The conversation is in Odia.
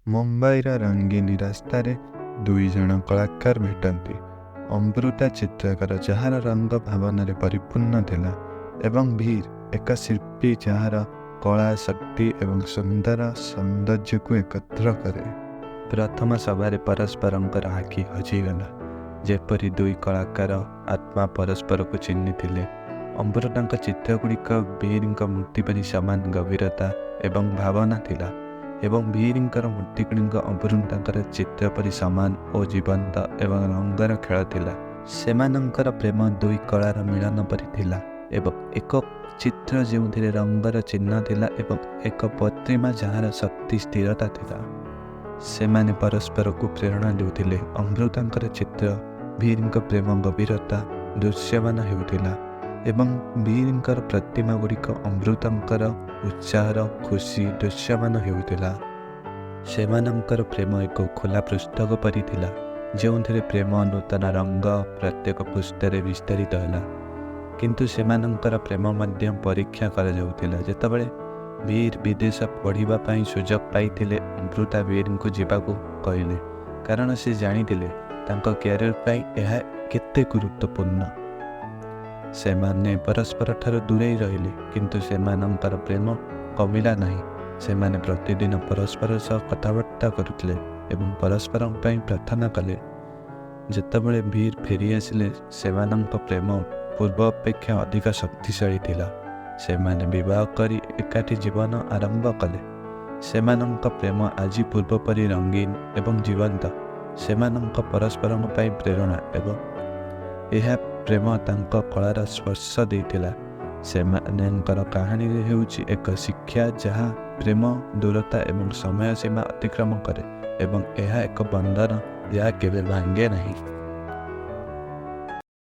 ମୁମ୍ବାଇର ରଙ୍ଗୀନ ରାସ୍ତାରେ ଦୁଇଜଣ କଳାକାର ଭେଟନ୍ତି, ଅମୃତା, ଚିତ୍ରକର ଯାହାର ରଙ୍ଗ ଭାବନାରେ ପରିପୂର୍ଣ୍ଣ ଥିଲା, ଏବଂ ଭୀର, ଏକ ଶିଳ୍ପୀ ଯାହାର କଳା ଶକ୍ତି ଏବଂ ସୁନ୍ଦର ସୌନ୍ଦର୍ଯ୍ୟକୁ ଏକତ୍ର କରେ। ପ୍ରଥମ ସଭାରେ ପରସ୍ପରଙ୍କର ଆଖି ହଜିଗଲା, ଯେପରି ଦୁଇ କଳାକାର ଆତ୍ମା ପରସ୍ପରକୁ ଚିହ୍ନିଥିଲେ। ଅମୃତାଙ୍କ ଚିତ୍ରଗୁଡ଼ିକ ଭୀରଙ୍କ ମୂର୍ତ୍ତି ପରି ସମାନ ଗଭୀରତା ଏବଂ ଭାବନା ଥିଲା ଏବଂ ଭୀରଙ୍କର ମୂର୍ତ୍ତିଗୁଡ଼ିକ ଅମୃତାଙ୍କର ଚିତ୍ର ପରି ସମାନ ଓ ଜୀବନ୍ତ ଏବଂ ରଙ୍ଗର ଖେଳ ଥିଲା। ସେମାନଙ୍କର ପ୍ରେମ ଦୁଇ କଳାର ମିଳନ ପରି ଥିଲା ଏବଂ ଏକ ଚିତ୍ର ଯେଉଁଥିରେ ରଙ୍ଗର ଚିହ୍ନ ଥିଲା ଏବଂ ଏକ ପ୍ରତିମା ଯାହାର ଶକ୍ତି ସ୍ଥିରତା ଥିଲା। ସେମାନେ ପରସ୍ପରକୁ ପ୍ରେରଣା ଦେଉଥିଲେ। ଅମୃତାଙ୍କର ଚିତ୍ର ଭୀରଙ୍କ ପ୍ରେମ ଗଭୀରତା ଦୃଶ୍ୟମାନ ହେଉଥିଲା ଏବଂ ଭୀରଙ୍କର ପ୍ରତିମାଗୁଡ଼ିକ ଅମୃତାଙ୍କର ଉତ୍ସାହର ଖୁସି ଦୃଶ୍ୟମାନ ହେଉଥିଲା। ସେମାନଙ୍କର ପ୍ରେମ ଏକ ଖୋଲା ପୁସ୍ତକ ପରି ଥିଲା, ଯେଉଁଥିରେ ପ୍ରେମ ନୂତନ ରଙ୍ଗ ପ୍ରତ୍ୟେକ ପୃଷ୍ଠାରେ ବିସ୍ତାରିତ ହେଲା। କିନ୍ତୁ ସେମାନଙ୍କର ପ୍ରେମ ମଧ୍ୟ ପରୀକ୍ଷା କରାଯାଉଥିଲା। ଯେତେବେଳେ ଭୀର ବିଦେଶ ପଢ଼ିବା ପାଇଁ ସୁଯୋଗ ପାଇଥିଲେ, ଅମୃତା ଭୀରଙ୍କୁ ଯିବାକୁ କହିଲେ, କାରଣ ସେ ଜାଣିଥିଲେ ତାଙ୍କ କ୍ୟାରିୟର ପାଇଁ ଏହା କେତେ ଗୁରୁତ୍ୱପୂର୍ଣ୍ଣ। ସେମାନେ ପରସ୍ପରଠାରୁ ଦୂରେଇ ରହିଲେ, କିନ୍ତୁ ସେମାନଙ୍କର ପ୍ରେମ କମିଲା ନାହିଁ। ସେମାନେ ପ୍ରତିଦିନ ପରସ୍ପର ସହ କଥାବାର୍ତ୍ତା କରୁଥିଲେ ଏବଂ ପରସ୍ପରଙ୍କ ପାଇଁ ପ୍ରାର୍ଥନା କଲେ। ଯେତେବେଳେ ଭୀର ଫେରିଆସିଲେ, ସେମାନଙ୍କ ପ୍ରେମ ପୂର୍ବ ଅପେକ୍ଷା ଅଧିକ ଶକ୍ତିଶାଳୀ ଥିଲା। ସେମାନେ ବିବାହ କରି ଏକାଠି ଜୀବନ ଆରମ୍ଭ କଲେ। ସେମାନଙ୍କ ପ୍ରେମ ଆଜି ପୂର୍ବ ପରି ରଙ୍ଗୀନ ଏବଂ ଜୀବନ୍ତ। ସେମାନଙ୍କ ପରସ୍ପରଙ୍କ ପାଇଁ ପ୍ରେରଣା ଏବଂ ଏହା ପ୍ରେମ ତାଙ୍କ କଳାର ସ୍ପର୍ଶ ଦେଇଥିଲା। ସେମାନଙ୍କର କାହାଣୀରେ ହେଉଛି ଏକ ଶିକ୍ଷା ଯାହା ପ୍ରେମ ଦୂରତା ଏବଂ ସମୟ ସୀମା ଅତିକ୍ରମ କରେ ଏବଂ ଏହା ଏକ ବନ୍ଧନ ଯାହା କେବେ ଭାଙ୍ଗେ ନାହିଁ।